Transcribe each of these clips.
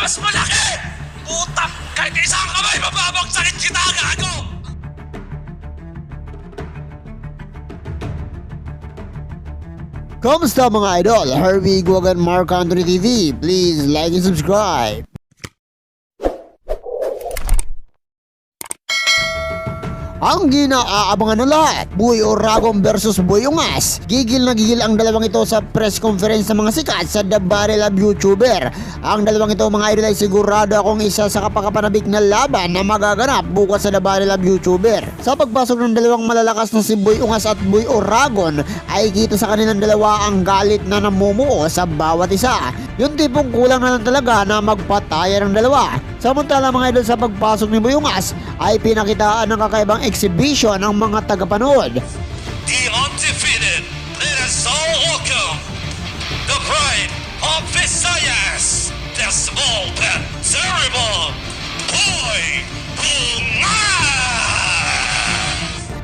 mas malaki! Putak! Kahit isang kamay, mababagsakin kita, gago! Kamusta mga idol? Harvey Guagan Mark Anthony TV. Please like and subscribe. Ang ginaabangan ng lahat, Boy Uragon versus Boy Ungas. Gigil na gigil ang dalawang ito sa press conference ng mga sikat sa The Battle of YouTuber. Ang dalawang ito mga idol ay sigurado akong isa sa kapakapanabik na laban na magaganap bukas sa The Battle of YouTuber. Sa pagpasok ng dalawang malalakas na si Boy Ungas at Boy Uragon ay kita sa kanilang dalawa ang galit na namumuo sa bawat isa. Yung tipong kulang na lang talaga na magpataya ng dalawa. Samantala mga idol, sa pagpasok ni Boy Ungas ay pinakitaan ng kakaibang exhibition ng mga tagapanood. The undefeated, let us all welcome the pride of Visayas, the small but terrible Boy Ungas!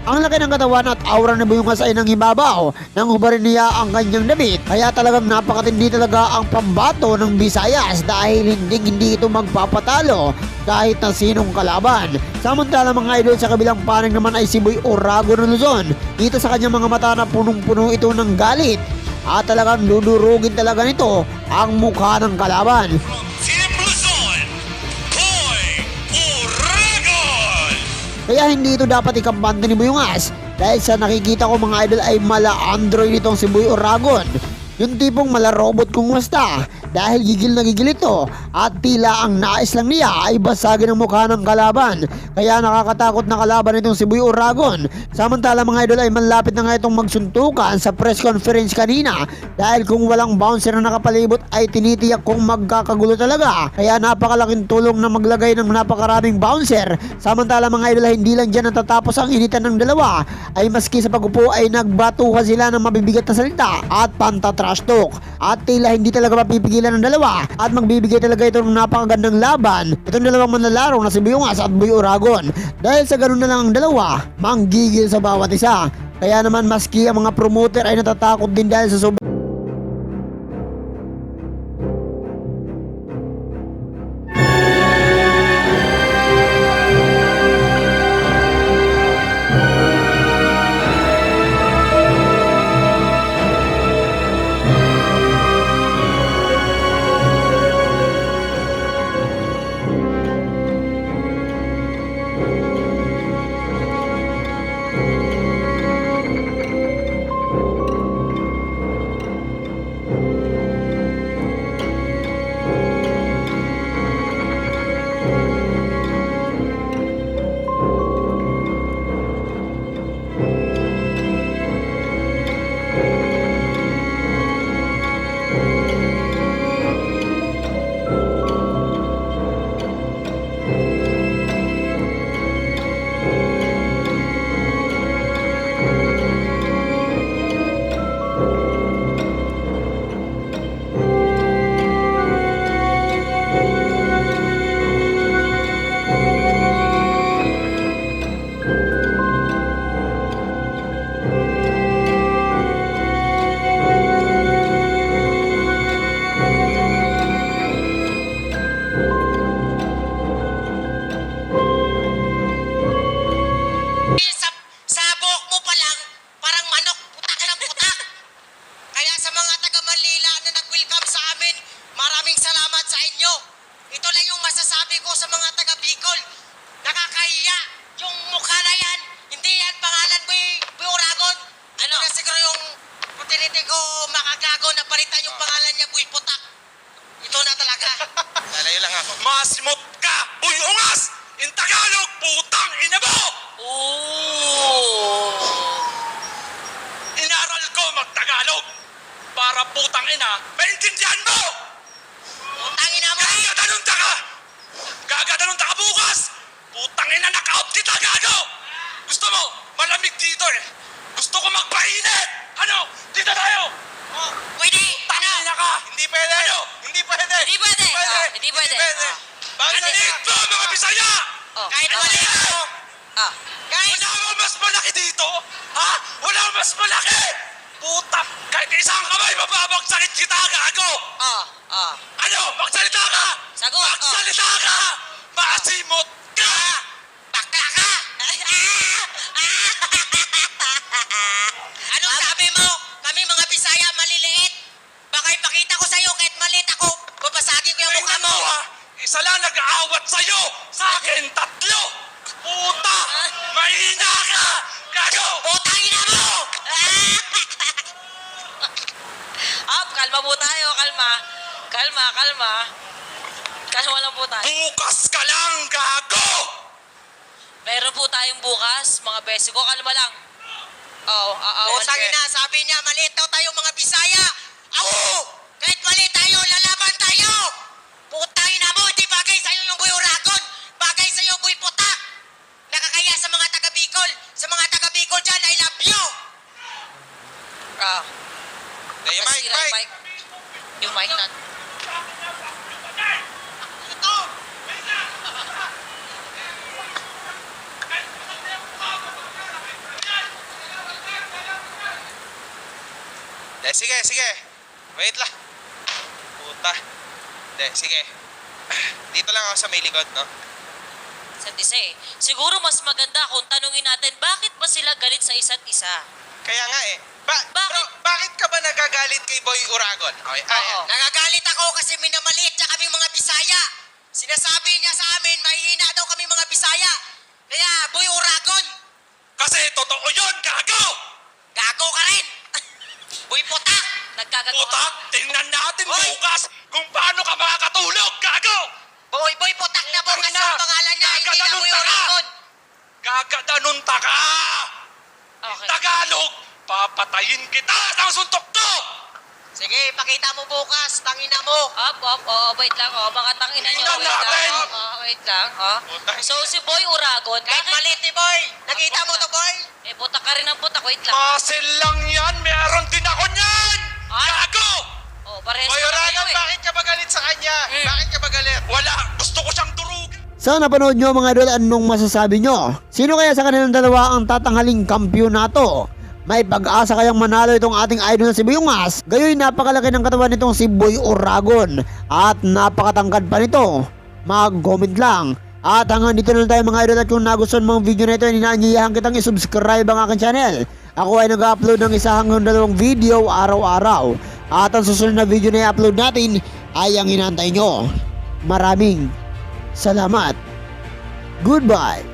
Ang laki ng katawan at aura ni Boy Ungas ay nanghibabaw nang hubarin niya ang kanyang damit. Kaya talagang napakatindi talaga ang pambato ng Visayas dahil hindi ito magpapatalo kahit na sinong kalaban. Samantala mga idol, sa kabilang panig naman ay si Boy Uragon ng Luzon. Dito sa kanyang mga mata na punong-puno ito ng galit at talagang dudurugin talaga nito ang mukha ng kalaban. Team Luzon, Boy Uragon! Kaya hindi ito dapat ikampante ni Boy Ungas dahil sa nakikita ko mga idol ay mala Android itong si Boy Uragon. Yung tipong mala robot kung basta dahil gigil na gigil ito at tila ang nais lang niya ay basagin ang mukha ng kalaban. Kaya nakakatakot na kalaban itong si Boy Uragon. Samantala mga idol ay manlapit na nga itong magsuntukan sa press conference kanina dahil kung walang bouncer na nakapalibot ay tinitiyak kong magkakagulo talaga. Kaya napakalaking tulong na maglagay ng napakaraming bouncer. Samantala mga idol ay hindi lang dyan natatapos ang initan ng dalawa ay maski sa pagupo ay nagbatuhan sila ng mabibigat na salita at pantatrash talk. At tila hindi talaga mapipigilan ng dalawa at magbibigay talaga ito ng napakagandang laban itong dalawang manlalaro na si Boy Ungas at Boy Uragon. Dahil sa ganun na lang ang dalawa, manggigil sa bawat isa. Kaya naman maski ang mga promoter ay natatakot din dahil sa sobrang Sa buhok mo pa lang, parang manok, putak ng putak. Kaya sa mga taga Manila na nag-welcome sa amin, maraming salamat sa inyo. Ito lang yung masasabi ko sa mga taga Bicol. Nakakahiya yung mukha na yan. Hindi yan pangalan Boy Uragon. Ano na siguro yung opportunity ko makagago na palitan yung pangalan niya Boy Putak. Ito na talaga. Lalayo lang ako. Masimot ka, Boy Ungas! In Tagalog, putang ina mo! Inaral ko mag-Tagalog para putang ina, maintindihan mo! Putang ina mo! Gagadanunta ka! Gagadanunta ka bukas! Putang ina, knock-out kita, gago! Gusto mo, malamig dito eh. Gusto ko magpainit! Ano? Dito tayo! Oh, pwede! Tangina Ano? ka! Hindi pwede! Ano? Hindi pwede! Hindi pwede! Hindi pwede! Bakit Ano? dito, mga Bisaya? Kahit Ano mali yan? ako. Guys! Wala bang mas malaki dito? Ha? Wala bang mas malaki? Putak! Kahit isang kamay, mababagsakin kita, gago! Ah, ah. Ano? Magsalita ka! Sagot! Magsalita ka! Masimot ka! Bakla ka! Anong sabi mo? Kami mga Bisaya maliliit. Baka ipakita ko sa'yo kahit maliit ako. Babasagin ko yung mukha Tingnan mo. mo ha! Isa lang nag-aawat sa'yo! Sa akin, 3! Puta! Mahina ka! Gago! Putang ina mo! Kalma po tayo, kalma. Kalma lang po tayo. Bukas ka lang, gago! Meron po tayong bukas, mga besi ko, kalma lang. Oo, Putang ina, sabi niya, maliit daw tayo mga Bisaya. Ako! Kahit maliit tayo, lalaban tayo! Putang ina mo, di bagay sa'yo yung Boy Uragon. Bagay sa'yo, Boy Putak. Nakakaya sa mga taga-Bicol. Sa mga taga-Bicol dyan, I love you! Yung mic, Nasira yung mic. Yung mic na. Sige. Wait lang. Puta. Sige. Dito lang ako sa may likod, no? Santise, siguro mas maganda kung tanungin natin bakit ba sila galit sa isa't isa. Kaya nga eh. Bakit? Bro, bakit ka ba nagagalit kay Boy Uragon? Okay, Oo. Nagagalit ako kasi minamaliit niya kaming mga Bisaya. Sinasabi niya sa amin, mahihina daw kami mga Bisaya. Kaya, Boy Uragon, Kasi totoo yun, gago! gago ka rin. Boy Putak, Nagkagato Putak, tingnan natin Hoy! bukas kung paano ka makakatulog, gago! Boy Putak na po kasi Tangina! ang pangalan niya, hindi na Gaganon Boy ka! Uragon. Gagadanunta ka! Okay. Tagalog, papatayin kita ng suntok to! Sige, pakita mo bukas, tangina mo. Wait lang, mga tangina nyo. Tingnan Wait lang, natin! wait lang, Putang So, si Boy Uragon, Kahit bakit? maliit ni Boy, nakita mo to Boy? Putak ka rin ng putak, wait lang. Muscle lang yan, meron din ako niyan! Ay! Gago! Parehas Boy na kayo Uragon, eh. bakit ka ba galit sa kanya? Bakit ka ba galit? Wala, gusto ko siyang durugin. Sa napanood nyo mga idol, anong masasabi nyo? Sino kaya sa kanilang dalawa ang tatanghaling kampyonato? May pag-asa kayang manalo itong ating idol na si Boyongas. Gayoy napakalaki ng katawan nitong si Boy Uragon at napakatangkad pa nito. Mag-comment lang. At hanggang dito na lang tayo mga idol, at kung nagustuhan mong video na ito, inaanyayahan kitang isubscribe ang aking channel. Ako ay nag-upload ng 1 hanggang 2 video araw-araw. At ang susunod na video na i-upload natin ay ang hinantay nyo. Maraming salamat. Goodbye.